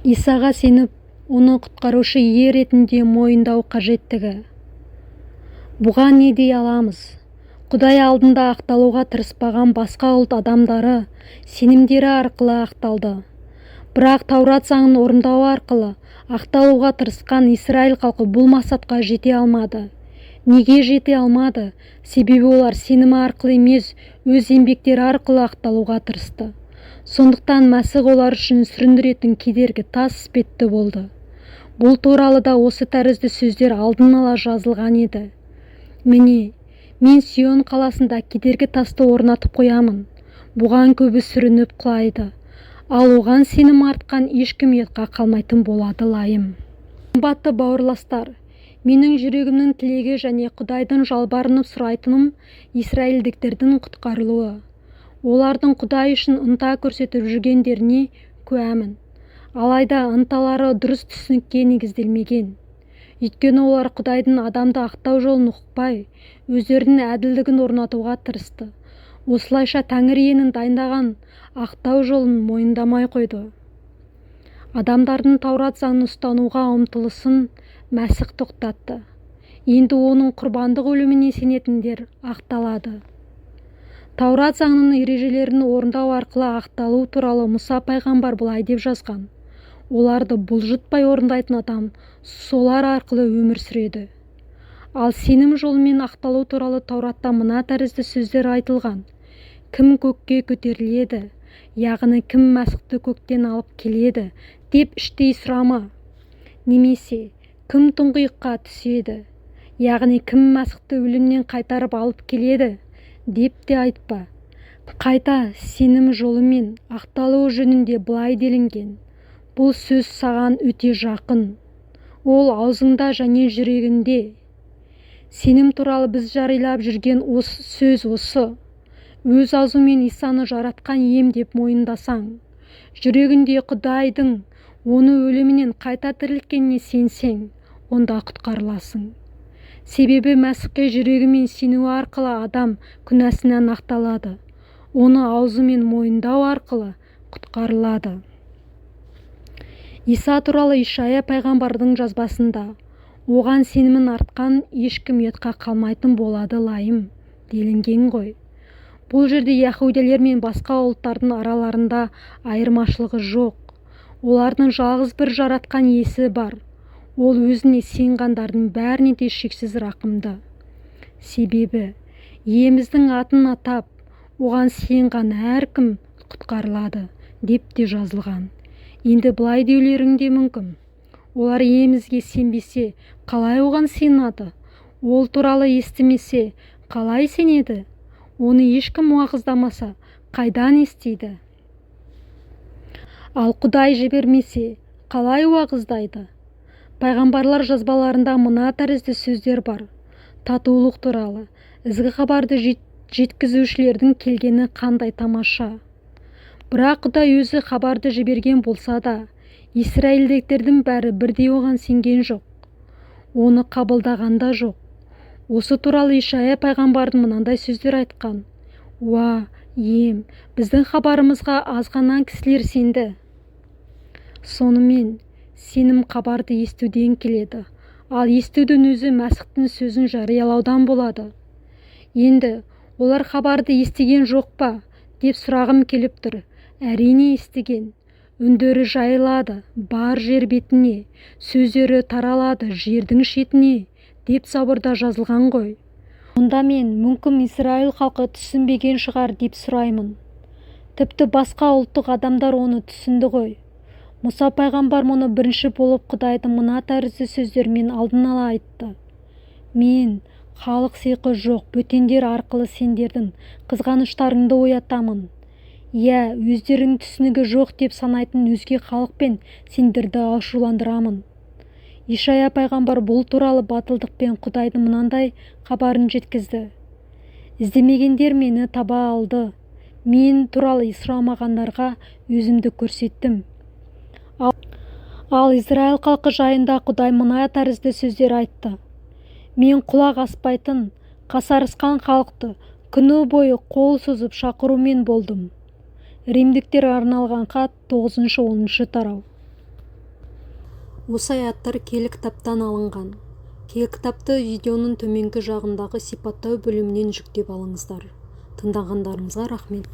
Исаға сеніп, оны Құтқарушы Ие ретінде мойындау қажеттігі. Бұған не дей аламыз? Құдай алдында ақталуға тырыспаған басқа ұлт адамдары сенімдері арқылы ақталды. Бірақ Таурат заңын орындау арқылы ақталуға тырысқан Израиль халқы бұл мақсатқа жете алмады. Неге жете алмады? Себебі олар сенімі арқылы емес, өз еңбектері арқылы ақталуға тырысты. Сондықтан Мәсіх олар үшін сүріндіретін кедергі тас іспетті болды. Бұл туралы да осы тәрізді сөздер алдын ала жазылған еді: «Міне, мен Сион қаласында кедергі тасты орнатып қоямын. Бұған көбі сүрініп құлайды, ал оған сенім артқан ешкім ұятқа қалмайтын болады лайым. Қымбатты бауырластар, менің жүрегімнің тілегі және Құдайдан жалбарынып сұрайтыным – израильдіктердің құтқарылуы. Олардың Құдай үшін ынта көрсетіп жүргендеріне куәмін. Алайда ынталары дұрыс түсінікке негізделмеген. Өйткені олар Құдайдың адамды ақтау жолын ұқпай, өздерінің әділдігін орнатуға тырысты. Осылайша Тәңір Иенің дайындаған ақтау жолын мойындамай қойды. Адамдардың Таурат заңын ұстануға ұмтылысын Мәсіх тоқтатты. Енді оның құрбандық өліміне сенетіндер ақталады. Таурат заңының ережелерін орындау арқылы ақталу туралы Мұса пайғамбар былай деп жазған: «Оларды бұлжытпай орындайтын адам солар арқылы өмір сүреді». Ал сенім жолымен ақталу туралы Тауратта мына тәрізді сөздер айтылған: «Кім көкке көтеріледі, яғни кім Мәсіхті көктен алып келеді деп іштей сұрама немесе кім тұңғиыққа түседі, яғни кім Мәсіхті өлімнен қайтарып алып келеді деп те айтпа». Қайта сенім жолымен ақталу жөнінде былай делінген: «Бұл сөз саған өте жақын, ол аузыңда және жүрегіңде». Сенім туралы біз жариялап жүрген осы сөз осы: өз аузыңмен Исаны Жаратқан Ием деп мойындасаң, жүрегіңде Құдайдың оны өлімінен қайта тірілткеніне сенсең, онда құтқарыласың. Себебі Мәсіхке жүрегімен сену арқылы адам күнәсінен ақталады, оны аузымен мойындау арқылы құтқарылады. Иса туралы Ишая пайғамбардың жазбасында: «Оған сенімін артқан ешкім ұятқа қалмайтын болады лайым» делінген ғой. Бұл жерде яһудилер мен басқа ұлттардың араларында айырмашылығы жоқ. Олардың жалғыз бір Жаратқан Иесі бар. Ол өзіне сыйынғандардың бәріне де шексіз рақымды. Себебі Иеміздің атын атап, оған сыйынған әркім құтқарылады деп те жазылған. Енді былай деулерің де мүмкін: «Олар Иемізге сенбесе, қалай оған сыйынады? Ол туралы естімесе, қалай сенеді? Оны ешкім уағыздамаса, қайдан естиді? Ал Құдай жібермесе, қалай уағыздайды?» Пайғамбарлар жазбаларында мына тәрізді сөздер бар: «Татулық туралы ізгі хабарды жеткізушілердің келгені қандай тамаша!» Бірақ Құдай өзі хабарды жіберген болса да, израильдіктердің бәрі бірдей оған сенген жоқ, оны қабылдаған да жоқ. Осы туралы Ишая пайғамбардың мынандай сөздер айтқан: «Уа, Ием, біздің хабарымызға аз ғана кісілер сенді». Сонымен, сенім хабарды естуден келеді, ал естудің өзі Мәсіхтің сөзін жариялаудан болады. Енді олар хабарды естіген жоқ па деп сұрағым келіп тұр. Әрине, естіген. «Үндері жайылады бар жер бетіне, сөздері таралады жердің шетіне» деп Забурда жазылған ғой. Онда мен мүмкін Израиль халқы түсінбеген шығар деп сұраймын. Тіпті басқа ұлттық адамдар оны түсінді ғой. Мұса пайғамбар мұны бірінші болып Құдайдың мына тәрізді сөздерімен алдын ала айтты: «Мен халық сиқы жоқ бөтендер арқылы сендердің қызғаныштарыңды оятамын. Иә, өздерінің түсінігі жоқ деп санайтын өзге халықпен сендерді ашуландырамын». Ишая пайғамбар бұл туралы батылдықпен Құдайдың мынандай хабарын жеткізді: «Іздемегендер мені таба алды, мен туралы сұрамағандарға өзімді көрсеттім». Ал Израиль халқы жайында Құдай мына тәрізді сөздер айтты: «Мен құлақ аспайтын, қасарысқан халықты күні бойы қол созып шақырумен болдым». Римдіктерге арналған хат, 9-10 тарау. Осы аяттар киелі кітаптан алынған. Киелі кітапты видеоның төменгі жағындағы сипаттау бөлімінен жүктеп алыңыздар. Тыңдағандарыңызға рахмет.